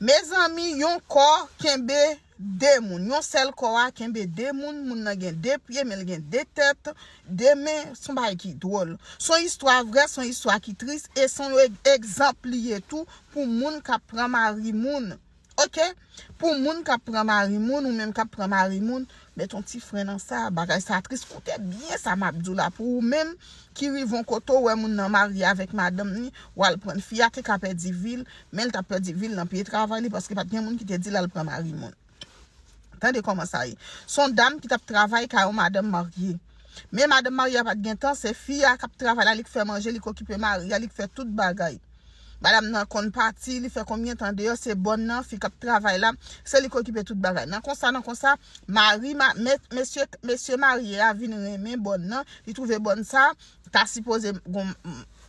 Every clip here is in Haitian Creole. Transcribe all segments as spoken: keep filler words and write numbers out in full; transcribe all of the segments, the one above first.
Mezanmi, yon kò kenbe de moun. Yon sèl kò a kenbe de moun. Moun nan gen de pye, men l gen de tèt, de men. Se yon bagay ki dwòl. Se yon istwa vrè, se yon istwa ki tris, e se yon egzanp li ye tou pou moun k ap pran mari moun. Oke? Pou moun k ap pran mari moun, ou menm k ap pran mari moun, met yon ti fren nan sa. Bagay sa tris. Koute byen sa m ap di w la. Pou ou menm ki rive yon kote, ou wè moun nan marye avèk madanm ni, w al pran fi a, te ka pèdi vi l, men l t ap pèdi vi l nan pye travay li, paske pa t gen moun ki te di l al pran mari moun. Tande kòman sa ye. Se yon dam ki t ap travay kay yon madanm marye. Men madanm marye a pa t gen tan, se fi a k ap travay la, li k fè manje, li k okipe mari a, li k fè tout bagay. Madanm nan konn pati, li fè konbyen tan deyò, se bòn nan, fi k ap travay la, se li k okipe tout bagay. Nan konsa, nan konsa, mari, ma, me, mesye, mesye marye a vin renmen bòn nan, li twouve bòn sa, ta sipoze gon,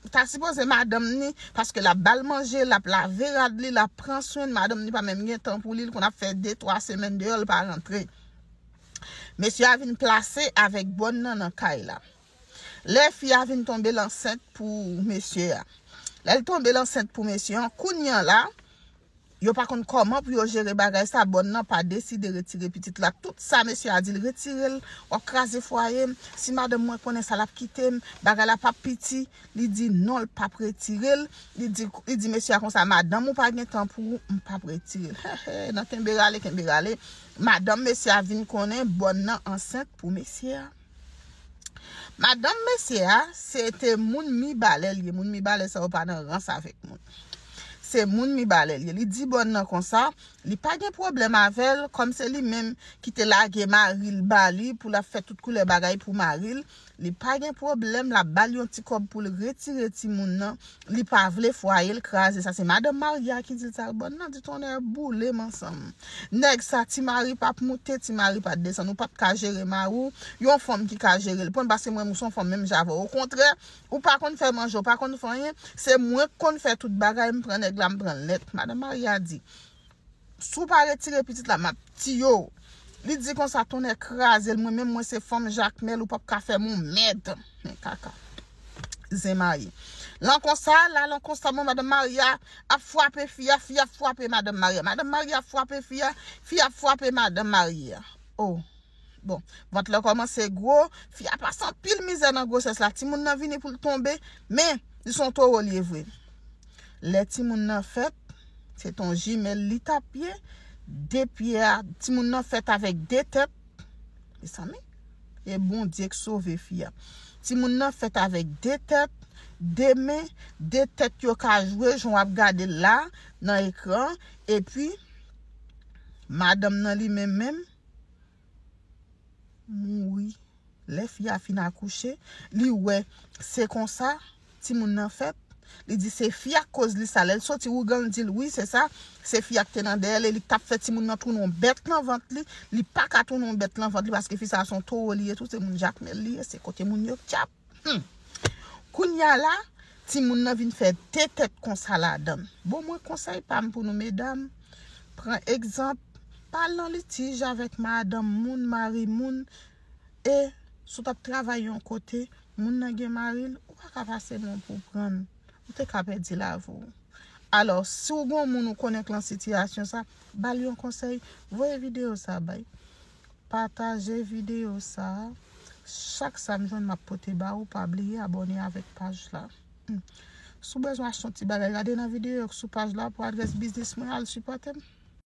ta sipoze madanm ni, paske l ap ba l manje, l ap lave rad li, l ap pran swen l, madanm ni pa menm gen tan pou li, l konn ap fè de, twa semèn deyò, l pa rantre. Mesye a vin plase avèk bòn nan nan kay la. Lè fi a vin tonbe l ansent pou mesye a. Lè l tonbe l ansent pou mesye an, kounye a la, yo pa konn kòman pou yo jere bagay sa, bòn nan pa deside retire pitit la. Tout sa mesye a di l retire l, w ap kraze fwaye m, si madanm mwen konnen sa l ap kite m, bagay la p ap piti. Li di non, l p ap retire l. Li di, li di mesye a konsa, madanm ou pa gen tan pou ou, m p ap retire l. He, he, nan kenbe rale, kenbe rale. Madanm mesye a vin konnen bòn nan ansent pou mesye a. Madanm mesye a, se te moun Mibalè l ye. Moun Mibalè sa yo pa nan rans avèk moun. Se moun Mibalè l ye. Li di bòn nan konsa, li pa gen pwoblèm avè l, kòm se li menm ki te lage mari l ba li pou l ap fè tout koulè bagay pou mari l. Li pa gen pwoblèm, l ap ba l yon ti kòb pou l retire timoun nan. Li pa vle fwaye l kraze. Sa se madanm marye a ki di l sa. Bòn nan di tonnè boule m ansanm. Nèg sa, ti mari p ap moute, ti mari p ap desann. Ou p ap ka jere mari w. Yon fanm ki ka jere l. Pran paske mwen, m se yon fanm menm jan avè w. Okontrè, ou pa konn fè manje, ou pa konn fè anyen. Se mwen k konn fè tout bagay, m pran nèg la, m pran l nèt. Madanm marye a di, si w pa retire pitit la, m ap tiye w. Li di konsa, tonnè kraze l, mwen menm mwen se fanm jakmèl, ou p ap ka fè m yon mèd. Men kaka. Zen mayi. Lan konsa, la, lan konsa, bon, madanm marye a ap frape fi a, fi a frape madanm marye a. Madanm marye a ap frape fi a, fi a ap frape madanm marye a. Oh. Bon, vant lan kòmanse gwo, fi a pase anpil mizè nan gwosès la. Timoun nan vini pou l tonbe, men li se yon towo li ye vre. Lè timoun nan fèt, se te yon jimèl li t ap ye. De pye a, timoun nan fèt avèk de tèt. Mezanmi, e Bondye k sove fi a. Timoun nan fèt avèk de tèt, de men, de tèt yo ka jwe, jan w ap gade l la, nan ekran, epi madanm nan li menm menm, mouri. Lè fi a fin akouche, li wè se konsa timoun nan fèt. Li di se fi a k koz li sa. Lè l soti wougan, l di l wi, se sa. Se fi a k te nan dèyè l e li k t ap fè timoun nan tounen yon bèt nan vant li. Li pa ka tounen yon bèt nan vant li paske fi sa a se yon towo li ye tou, se moun jakmèl li ye, se kote moun yo k tchap. Hmm. Kounye a la, timoun nan vin fè de tèt konsa ladan l. Bon, mwen konsèy pa m pou nou medam, pran egzanp, pa al nan litij avèk madanm moun, mari moun, e si w t ap travay yon kote, moun nan gen mari l, ou pa ka pase non pou pran l. Ou te ka pèdi lavi w. Alò, si w gen yon moun ou konnen k lan sitiyasyon sa, ba l yon konsèy, voye videyo sa bay. Pataje videyo sa a. Chak sa m jwenn, m ap pote ba ou. Pa bliye abòne avèk paj la. Hmm. Si w bezwen achte yon ti bagay, gade nan videyo yo k sou paj la pou adrès biznis mwen, al sipòte m.